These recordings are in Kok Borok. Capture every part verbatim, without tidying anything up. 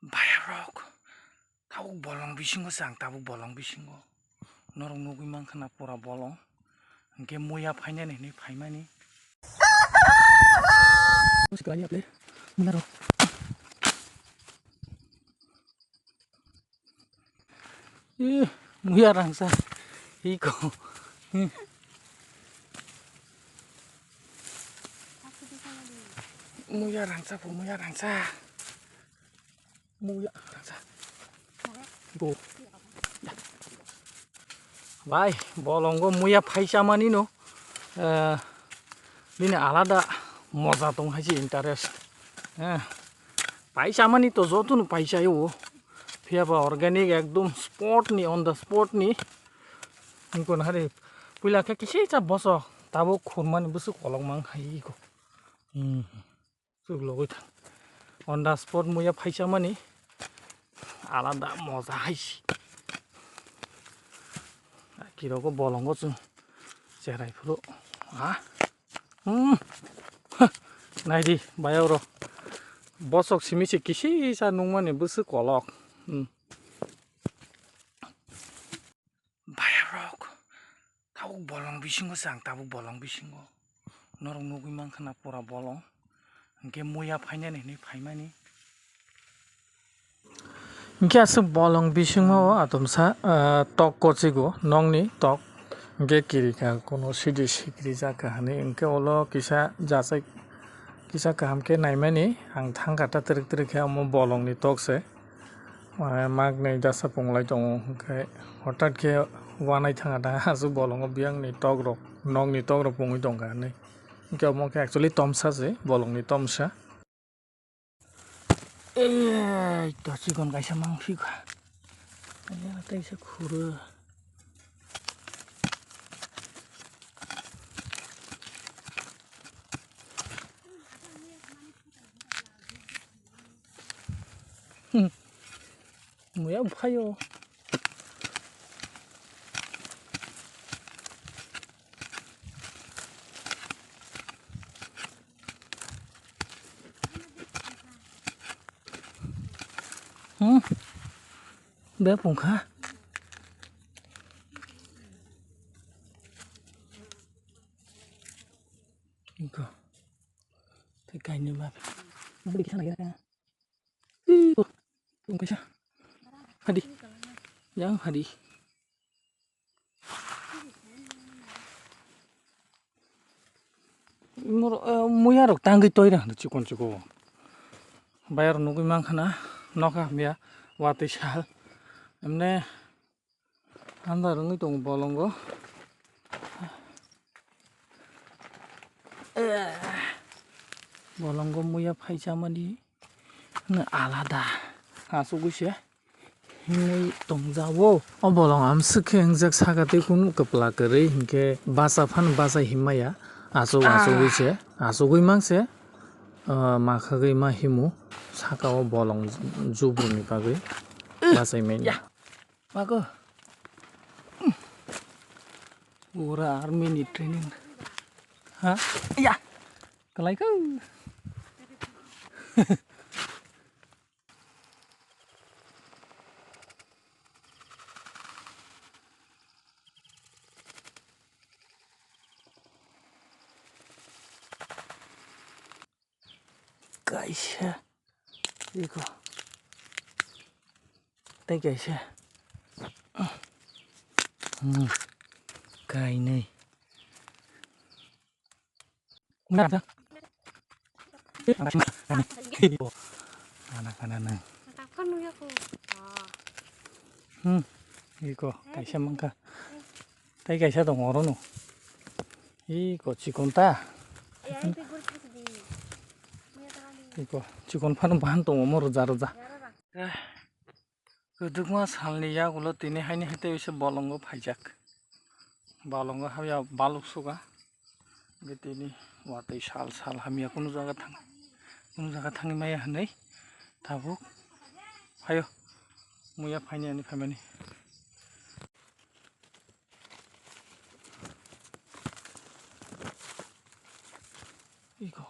Bayarok, tabuk bolong bisingo se ang, tabuk bolong bisingo. Norok nugwi mankha na pura bolong. Hwnkhe muya phainani hinwi phaimani. Ih, muya rangsa. Iko. Hmm. Muya rangsa, po muya rangsa. Muya rangsa. Go. Bai, bolongo muya phaisa mani no. Eh, bini alada moja tong hai se interest. Eh, paisa mani to joto no paisa yo. Phiya ba organic ekdom spot ni, on the spot ni. Nukon hari puila khe kisi cha boso tabo khurmani bwswk kolok mang hai iko. Hmm. Chuk logoi thang. On the spot muya phaisa mani alada moja hai se. Kirogo bolongo chwng cherai phuru. Ha? Hmm. Naidi, bayao ro. Bosok simi se kisi sa nungmani bwswk kolok. Hmm. Bayarok, tabuk bolong bisingo se ang, tabuk bolong bisingo. Norok nugwi mankha na pura bolong. Hwnkhe muya phainani hinwi phaimani. Hwnkhe aswk bolong bisingma o atomsa, ah, tok kochigo, nokni tok. Hwnkhe kirika kono sidi sikri jaka hinwi. Hwnkhe ulo kisa jachai, kisa kaham khe naimani ang thangkha ta twrwk twrwk khe omo bolongni tok se. Mane maknwi jasa punglai tongo, hwnkhe hotat khe wanai thangkha ta aswk bolongo biyangni tokrok, nokni tokrok pungwi tongkha hinwi. Hwnkhe omo khe actually tomsa se, bolongni tomsa. Ei, to chikon kaisa mangphikha. Teisa khuro. Hmm. Muya phaio. Hmm. Be pungkha. Iko. Tei kainwi ma. Bwrwi kisa nai kha. Ih, oh, tong kaisa. Hadi. Yang hadi. Moro, eh, muya rok tangwi toira hwnkhe chikon chikon. Bayar nugwi mankha na nokha hamya watwi sal. Emne Andar wngwi tongo bolongo. Bolongo muya phaichamani alada. Asugwi se hinwi tongjago. O bolong amswk khe wngjak saka tei kunu kwpla kwrwi hinkhe bacha phano bacha himmaya. Asuk asugwi se, asugwi mang se, ah, makhagwi ma himu. Saka o bolong jubuni bagwi bachai manya. Mago. Ura army ni training. Ha? Ya. Kalai ko. Kaisa. Iko. Tei kaisa. Hmm. Kainwi. Ana kana nang. Hmm. Iko kaisa mangka. Tei kaisa tongo oro no. Iko chikon ta. Iko chikon phano bahan tongo omo roja roja. Kwdwkma salni yagulo tini haini hai tei bolongo phaijak. Bolongo habya baluk suga. Tini watwi sal sal hamya kunu jaga thang, kunu jaga thangwi maya hinwi tabuk hayo muya phaini ani phaimani. Iko.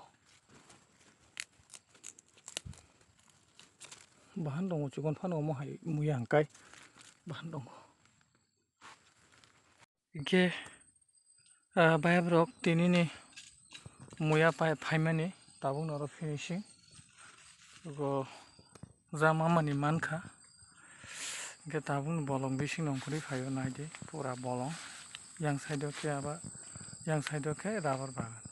Bahan tongo, chikon phano omo hai muya hwnkhe bahan tongo. Hwnkhe, ah, bayap rok tinini muya pai phaimani tabuk norok finishing go jama mani mankha. Hwnkhe tabukni bolong bising nong phuri phaio naidi pura bolong. Yang side o khe aba, yang side o khe rubber bagan.